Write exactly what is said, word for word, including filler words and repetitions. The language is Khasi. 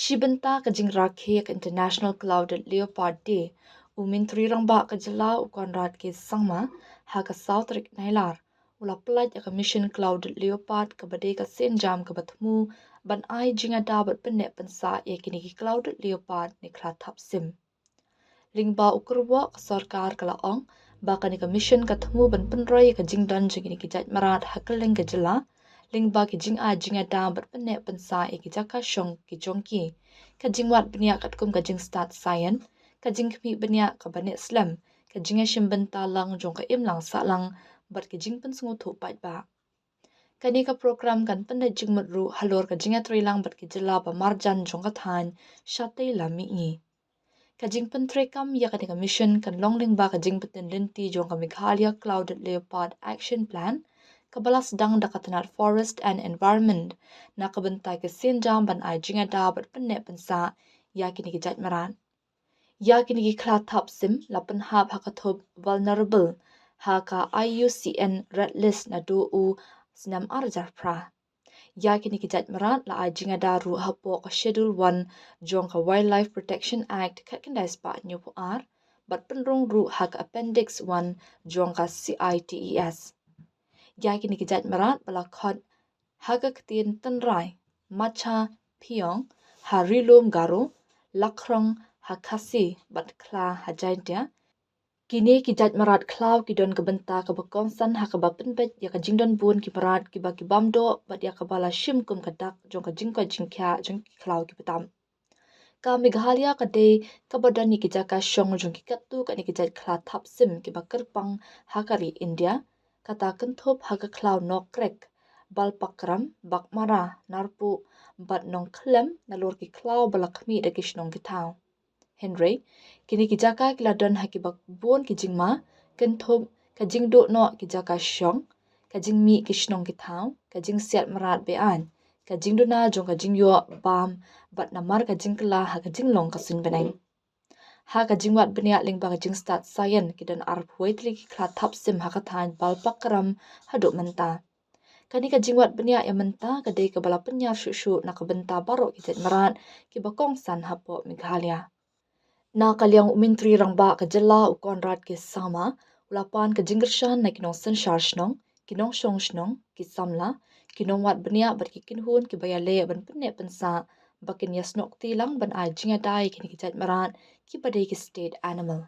Shi bynta ka jingrakhe ka International Clouded Leopard Day, u Myntri Rangbah ka jylla u Conrad K Sangma, ha ka saw tarik Nailar, u la pynlait ïa ka Mission Clouded Leopard kaba dei ka sienjam kaba thmu ban ai jingïada bad pynneh pynsah ïa kine ki clouded leopard ne khlathap sim. Lyngba u kyrwoh ka sorkar ka la ong ba kane ka mission ka thmu ban pynroi ïa ka jingdon jong kine ki jait mrad ha kylleng ka jylla, lyngba ki jingai jingïada bad pynneh pynsah ïa ki jaka shong ki jong ki, ka jingwad bniah katkum ka jingstad science, ka jingkhmih bniah kaba neh slem, ka jingïashim bynta lang jong ka imlang sahlang, bad ki jingpynsngewthuh paidbah. Kane ka program kan pyndait jingmut ruh halor ka jingïatreilang bad ki jylla ba marjan jong ka thaiñ shatei lam mihngi. Ka jingpyntreikam ïa kane ka mission kan long lyngba ka jingpyntip lynti jong ka Meghalaya Clouded Leopard Action Plan, kaba la sdang da ka tnat Forest and Environment, na ka bynta ki sienjam ban ai jingïada bad pynneh pynsah ïa kine ki jait mrad. Ïa kine ki khlathap sim la pynhap ha ka thup vulnerable ha ka I U C N Red List naduh u snem ar hajar phra. Ïa kine ki jait mrad la ai jingïada ruh hapoh ka Schedule One jong ka Wildlife Protection Act khatkhyndai spah hynñiewphew ar, bad pynrung ruh ha ka Appendix One jong ka C I T E S. Ïa kine ki jait mrad ba la khot ha ka ktien tynrai Macha Pyiong ha Ri-lum Garo, Lakhrong ha Khasi bad Khla ha Jaiñtia. Kine ki jait mrad khlaw ki don ka bynta kaba kongsan ha kaba pynbeit ïa ka jingdon bun ki mrad kiba ki bam doh bad ïa kaba la shim kum ka dak jong ka jingkoit jingkhiah jong ki khlaw ki btam. Ka Meghalaya ka dei kaba don ïa ki jaka shong jong ki katto katne ki jait khlathap sim kiba kyrpang ha ka ri India, kata kynthup ha ka khlaw Nokkrek, Balpakram, Baghmara, Narpuh bad Nongkhyllem, nalor ki khlaw ba la khmih da ki shnong ki thaw. Hynrei kine ki jaka ki la don ha kiba bun ki jingma, kynthup ka jingduh noh ki jaka shong, ka jingmih ki shnong ki thaw, ka jingsiat mrad be-aiñ, ka jingduna jong ka jingïoh bam, bad namar ka jingkylla ha ka jinglong ka suiñ bneng. Ha ka jingwad bniah lyngba ka jingstad science, ki don arphew wei tylli ki khlathap sim ha ka thaiñ Balpakram haduh mynta. Kane ka jingwad bniah ïa mynta ka dei kaba la pynïar shuh shuh na ka bynta baroh ki jait mrad kiba kongsan hapoh Meghalaya. Na ka liang u Myntri Rangbah ka jylla u Conrad K Sangma u la pan ka jingkyrshan na ki nongsynshar shnong, ki nongshong shnong, ki samla, ki nongwad bniah bad ki kynhun kiba ïaleh ban pynneh pynsah ba kin ïasnoh kti lang ban ai jingïada ïa kine ki jait mrad kiba dei ki state animal.